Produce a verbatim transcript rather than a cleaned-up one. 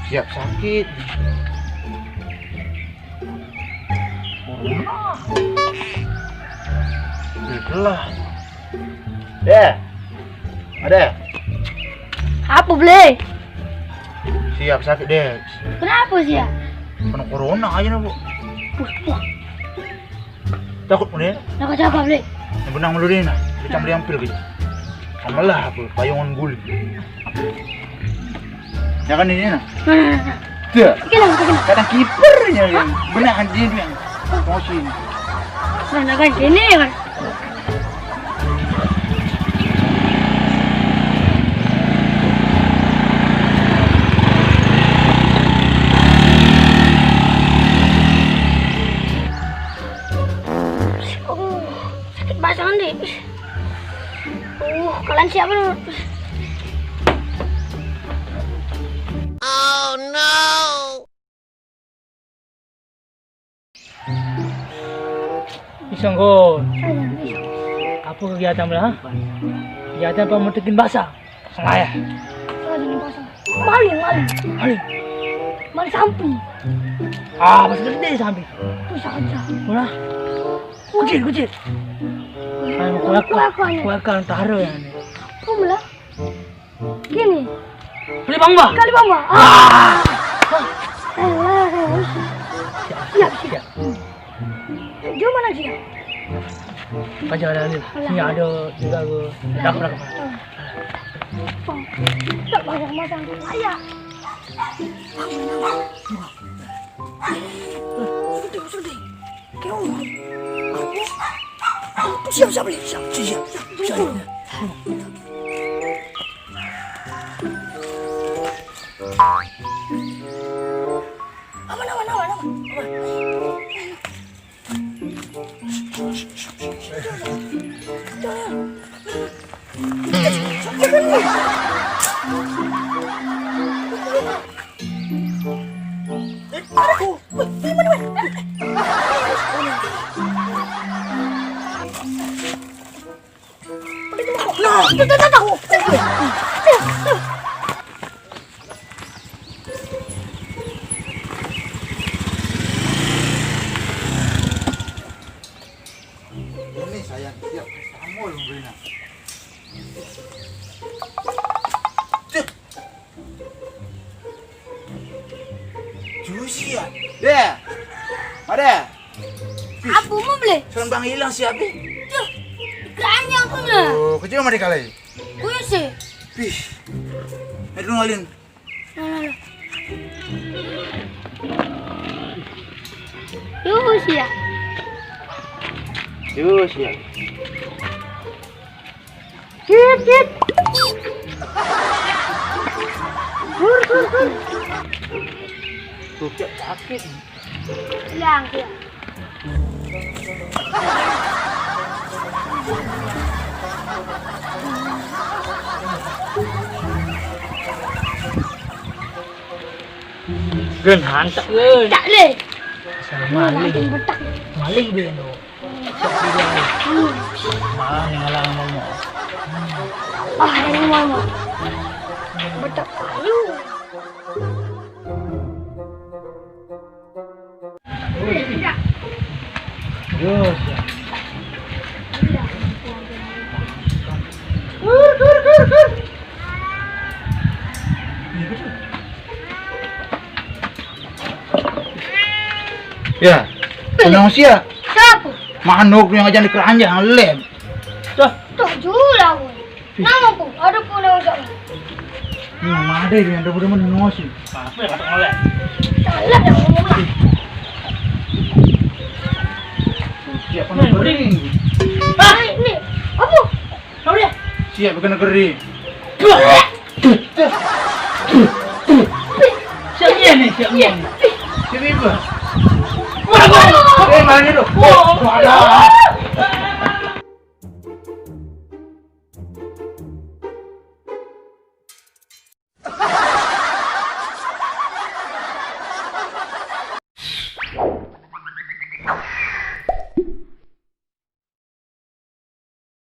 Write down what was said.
Siap sakit. Corona. Itulah. Deh. Ada. Apa, Ble? Siap sakit, deh. Kenapa sih ya? Kena corona aja, Bu. Puh, puh. Takut mu deh. Nak cakap, Ble. Yang benang mulu deh, nah. Kita beli ampil gitu. Sama lah, apa? Payungan guli. Ya kan ini, nah. Nah, nah, nah, nah. Tuh. Oke lah, oke lah. Kadang kipernya yang benar kan dia yang. Mosin. Nah, nah, kan ini ya kan. Oh, sakit banget tangan deh. Uh, kalian siapa lu? Oh no. Isonggo. Apa kegiatan mu lah? Kegiatan apa metekin basah? Sengaja. Maling, maling. Maling. Maling sampi. Ah, pas gede sampi. Pusat aja. Mana? Kucing, kucing. Ayo, kuakan. Kuakan. Kuakan, taruh ya ini. Apa mula? Gini. Kali bamba. Kali bamba. Ah. Ayo, ayo, ayo. Siap, siap. Jom mana dia? Aja ada ni. Ini ada juga ke. Dah, dah. Oh. Tak banyak macam saya. Sudah, sudah. Kau. Siap, siap, siap, siap, siap, siap. Aman, aman, aman, aman. Aman. Ini sayang, siap, kamu belum beri nak. Juicy ya? Deh. Ada. Apa mau beli? Serang bang hilang siapa? Tuh, keranjang punya. Oh, kecil mah dikalahin. Kuya sih. Pih. Ayo lu ngalin. Nah, nah, nah. Yus ya. Yus ya. Cip, cip. Gur, gur, gur. Tuh, Cak, sakit. Hilang, hilang. Gen, hantak, gen. Tak leh. Maling. Maling, beno. Malah nih ngalang ngomong. Ah, ini mau. Betak kayu. Terus ya. Kur, kur, kur, kur. Ya, tenang sia. Siapa? Manuk yang aja di keranjang lem. Tuh. Tuh, jual aku. Nama aku? Ada pun yang usah. Ini mah ada yang ada bener ngosi. Apa yang kata oleh? Salah yang ngomong lah. Siapa yang beri? Ah, ini. Apa? Apa dia? Siap bukan negeri. Siap iya nih, siap iya nih. Siap ibu. Wah, wah. Eh, mana lu? Wah, ada.